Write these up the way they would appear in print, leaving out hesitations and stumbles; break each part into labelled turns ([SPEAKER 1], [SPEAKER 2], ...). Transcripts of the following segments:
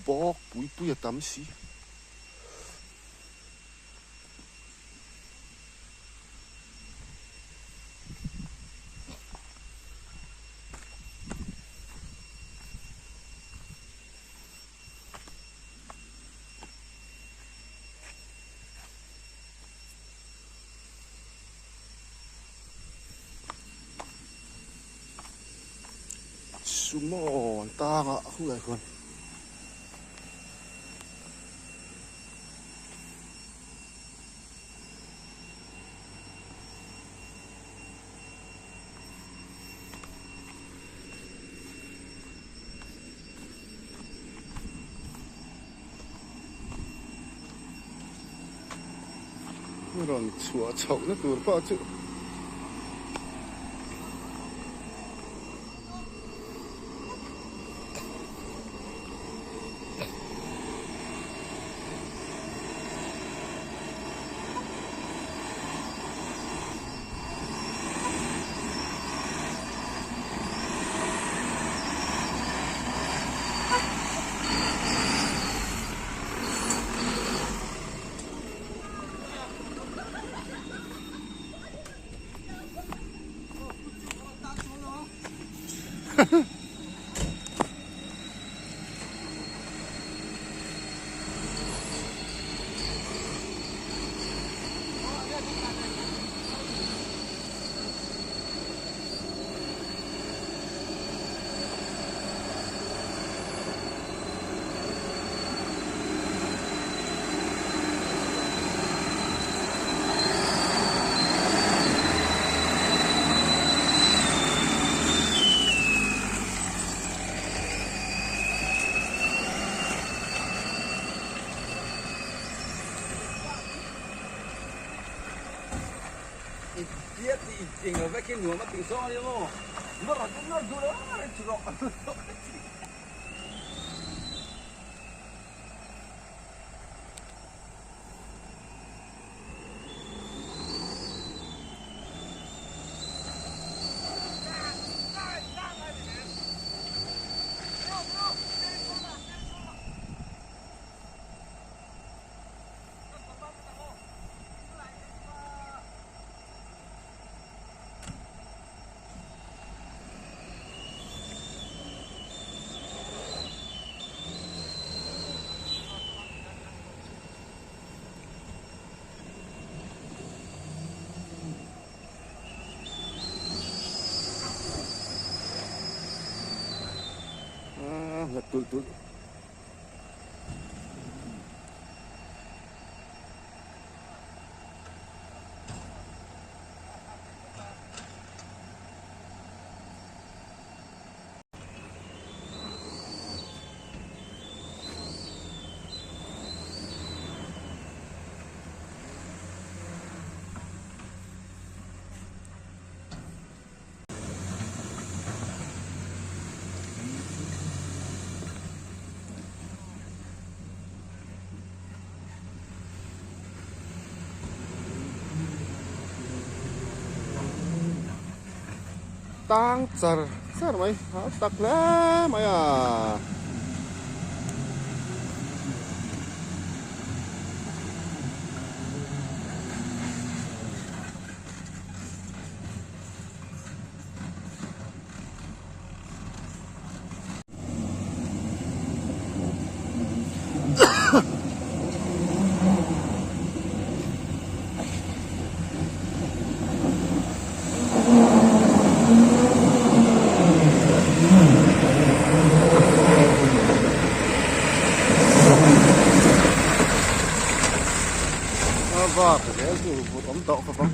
[SPEAKER 1] Bawk pui pui a tam si. Sumo an tang a khulai khuan. Rawn chhuah chhoh na tur pawh chu Nghat tulh tulh. Tang char char mai a tak hle mai a. A vak zel tur vut awm tawh khawp ang.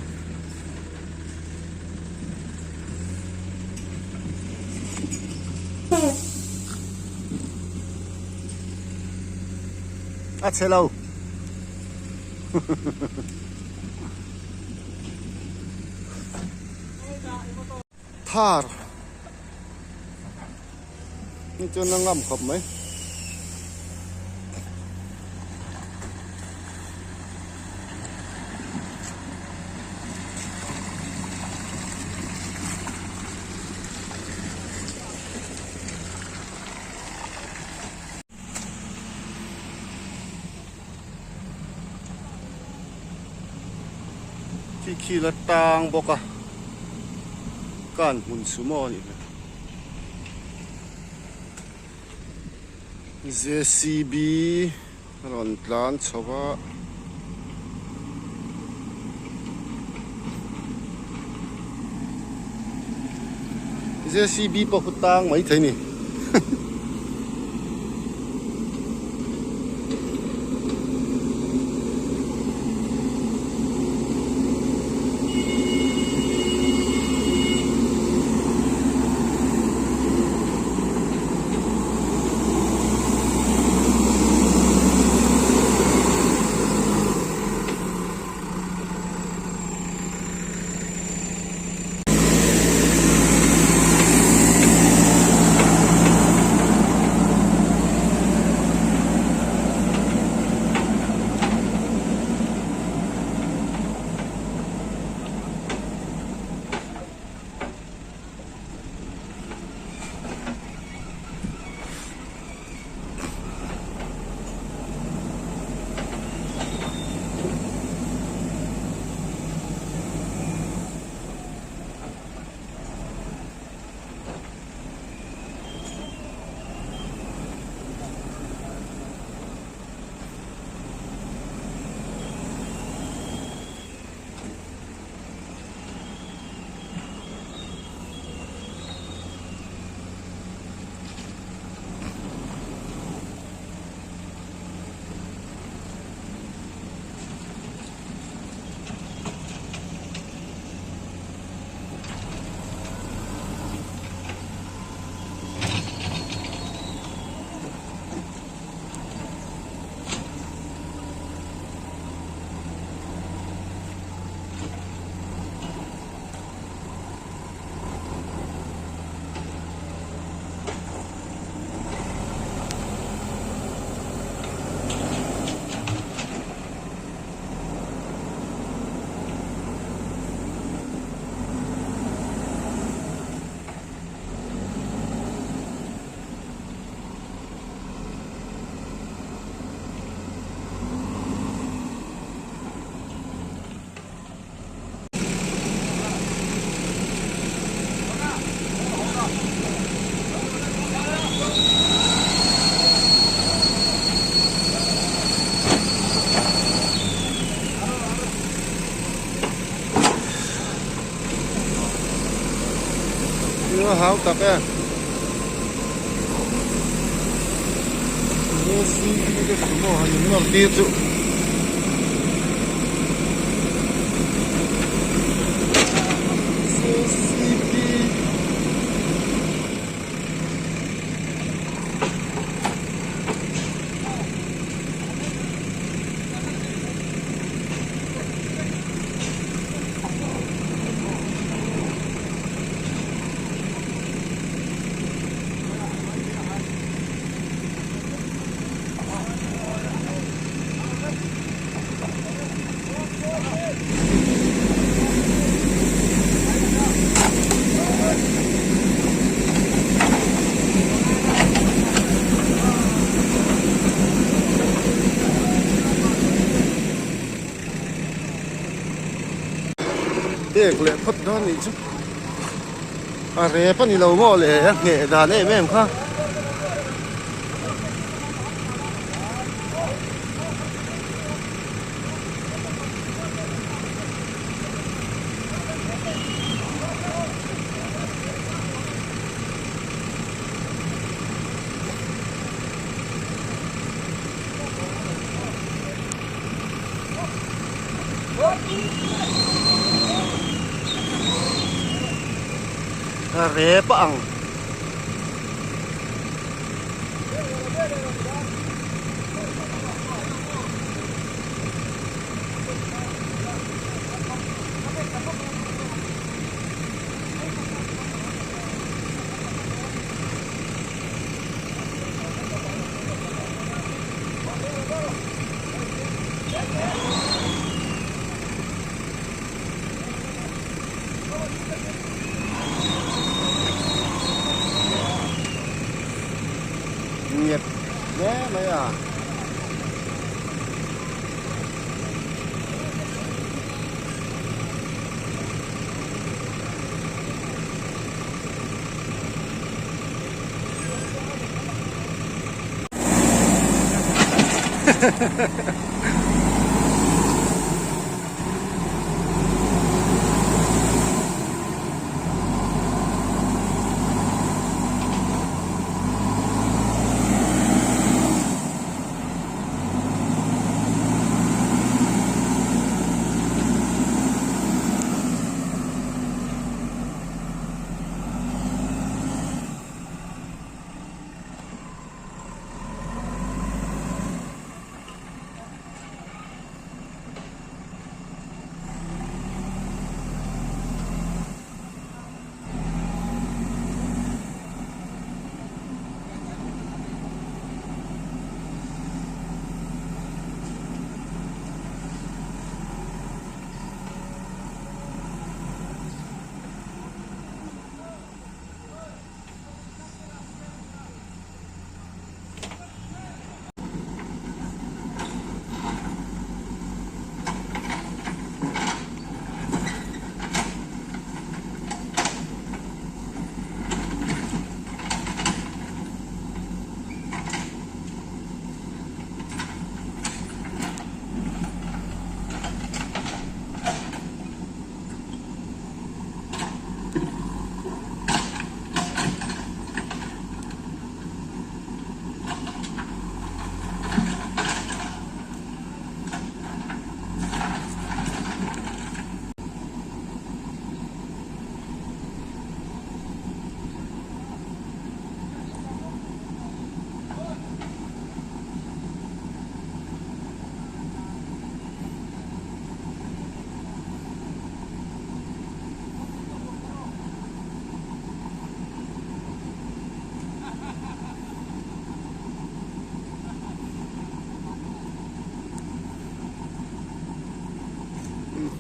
[SPEAKER 1] A chhe lo. Thar. Ni chuan a ngam khawp mai. Khi khi la tang bawk a kan hmun sumo a nih hmel. Jcb a rawn tlan chho a. Jcb pawh khu tang mai thei a ni. A hau tak e jcb te sumo han in nawr tir chu. Jcb Pek leh phawt dawn nih chu a rep a ni lo maw le a ngheh dan em em kha. A rep a ang. Nghet hle mai a.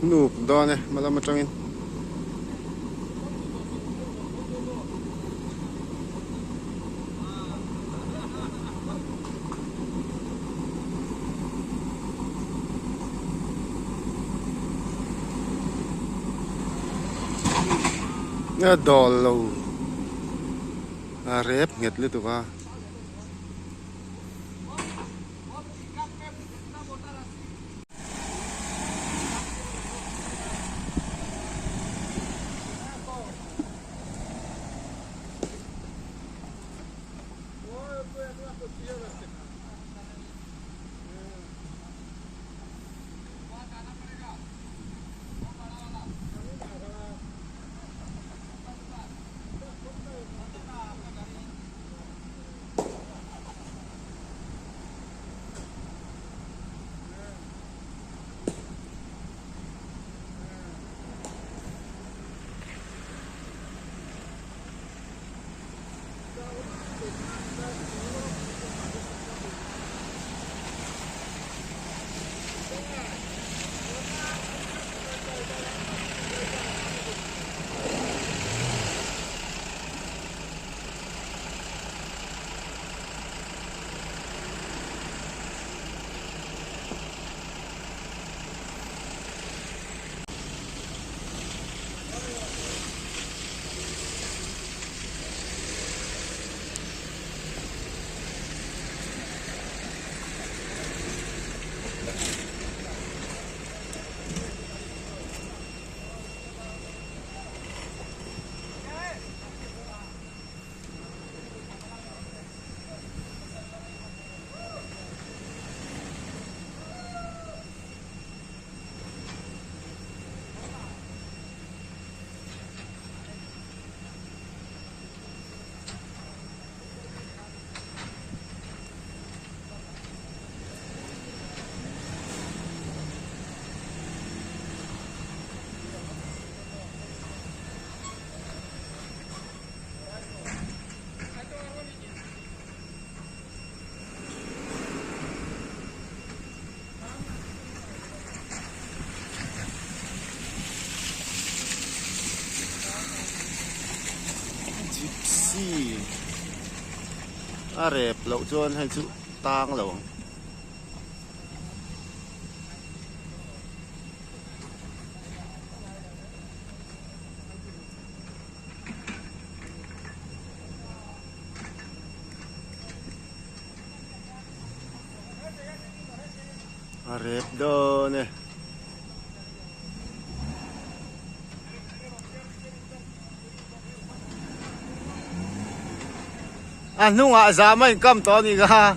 [SPEAKER 1] Hnuk dawn e hma lam atangin. A dawl lo a rep nghet lutuk a. Gypsy a rep loh chuan hei chu tang lo ang. A rep dawn e. A hnungah zam a inkam tawh a ni kha.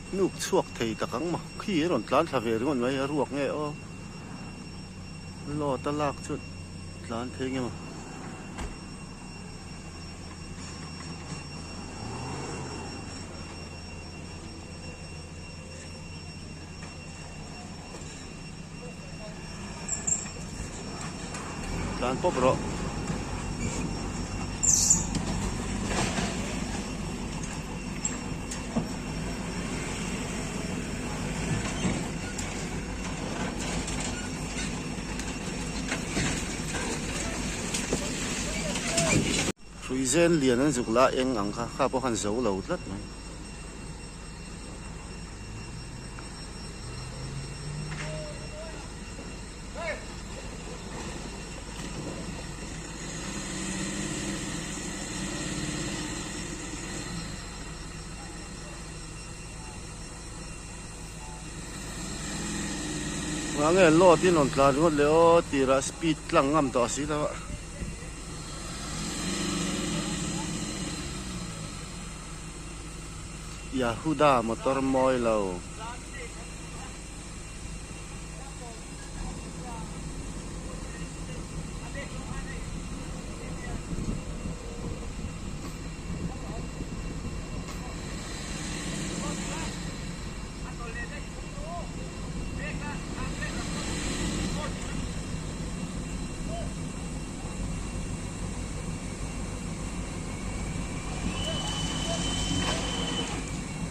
[SPEAKER 1] Hnuk chhuak thei tak ang maw khi a rawn tlan thla ve ringawt mai a ruak nge aw load a lak chu tlan thei nge maw. Tlan pawp rawh. Hrui zen lian an zuk la eng ang kha kha pawh khan zo lo tlat mai. Engah nge load in rawn tlan ringawt le aw tirah speed tlang ngam tawh si lo a. Yahuda motor mawi lo.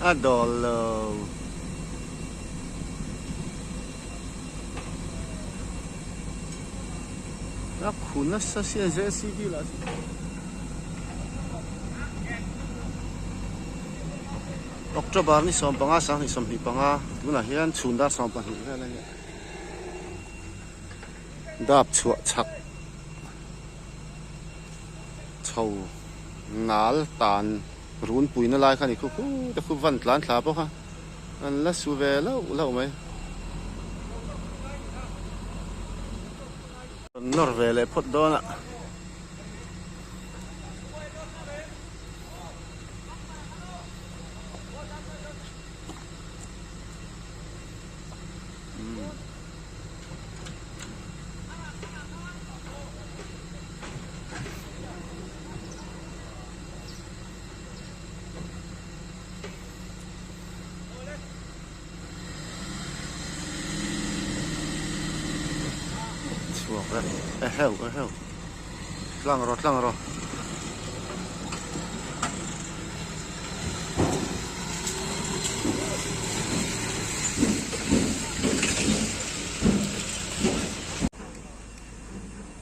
[SPEAKER 1] A dawl lo. A khu nasa sia JCB lah chu. October ni 15 25 tunah hian chhun dar 12 vel a nia. Dap chhuah chhak chho nal tan runpuina lai kha a ni khu khu te khu van tlan thla bawk a an la su ve lauh lauh mai. Rawn nawr ve leh phawt dawn a. Chhuak e, eheu eheu tlang rawh tlang rawh.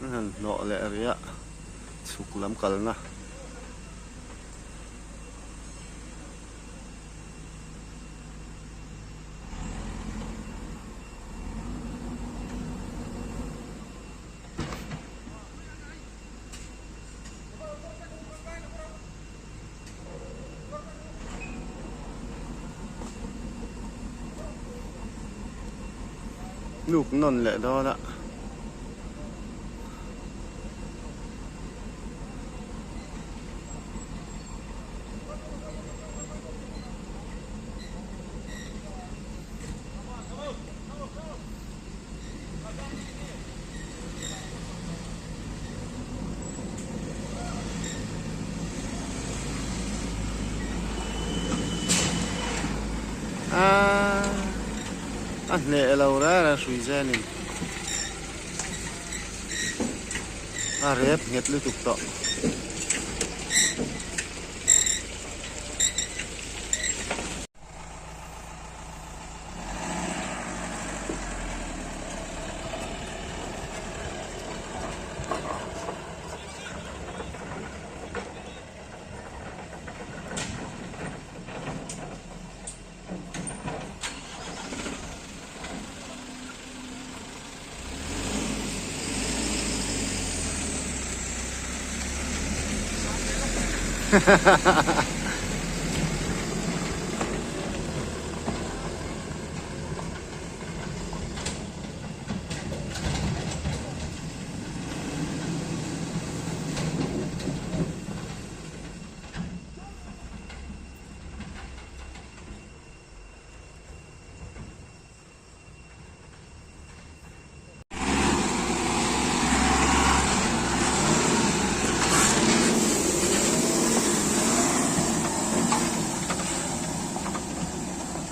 [SPEAKER 1] An han hnawh leh rih a chhuk lam kalna. Hnuk nawn leh dawn a. A hneh lo reng reng hrui zenin a rep nghet lutuk tawh.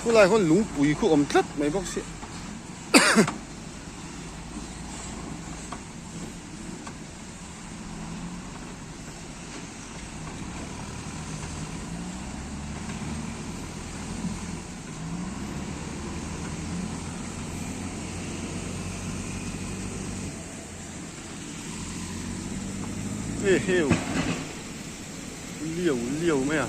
[SPEAKER 1] Khulai khawn lungpui khu awm tlat mai bawk si. E heu liau liau mai a.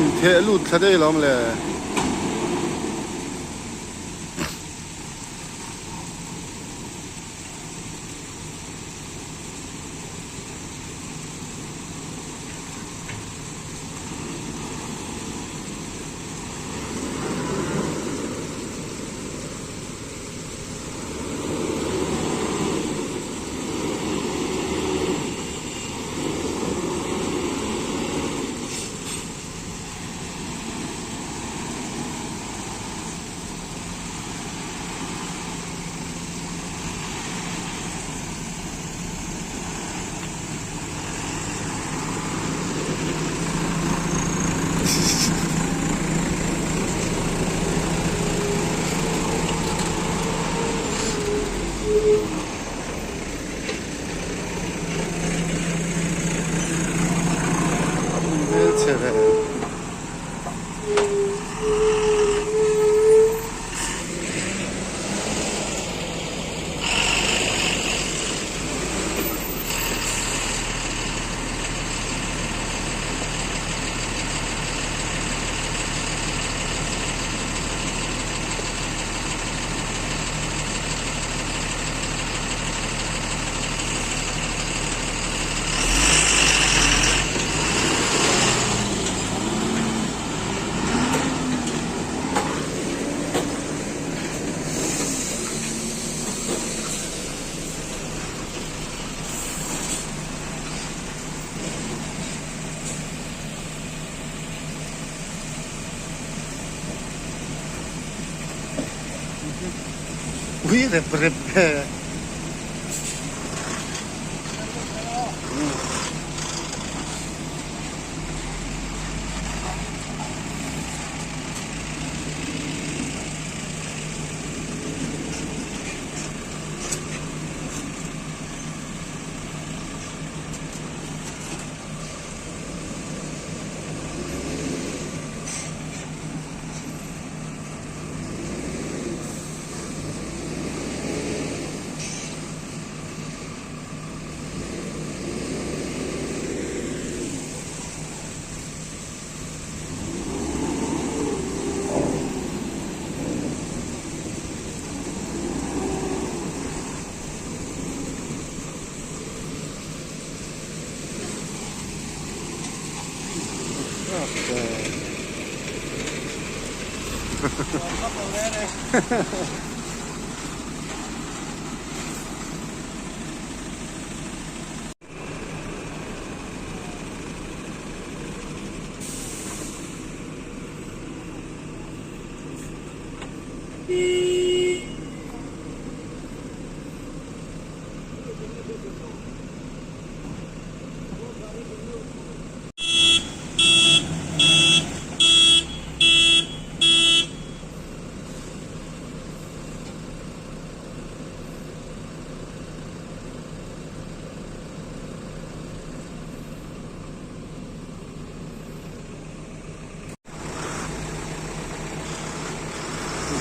[SPEAKER 1] Intheh lut thla daih alawm le. Hmelchhe ve. Ui rep rep ve.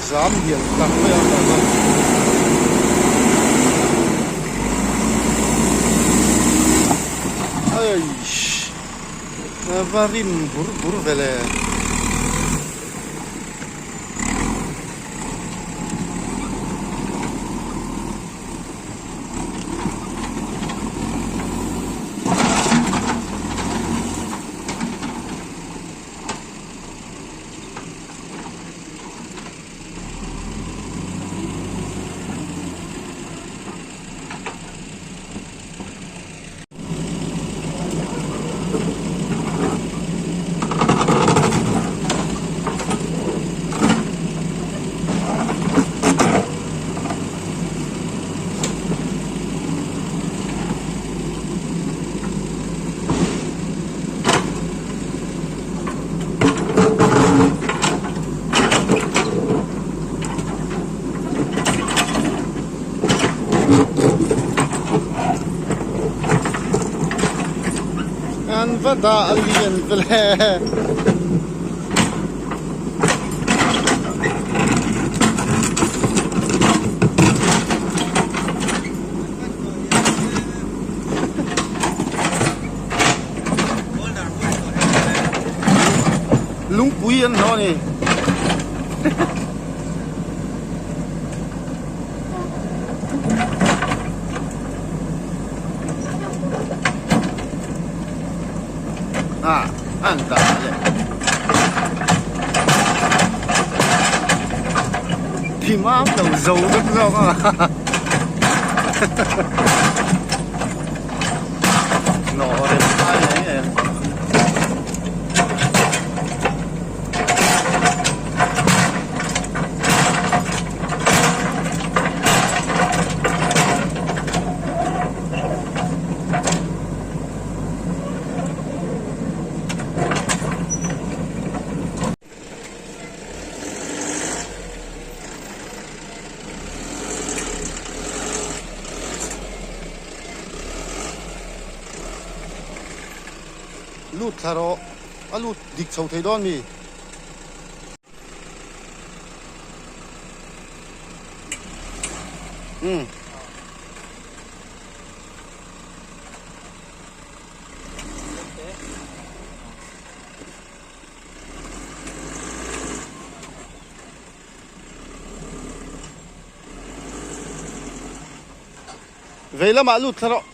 [SPEAKER 1] Zam lian tak mai a tah chuan. Eish va rim bur bur ve le. An va dah a lian vele. Lungpui an hnawh a ni. Ah, an dah leh. Thim am lo zo vek zawk a. Nawh rem ai mai em. Lut thla rawh a lut dik chho thei dawn mi. Umm. Vei lamah lut thla rawh.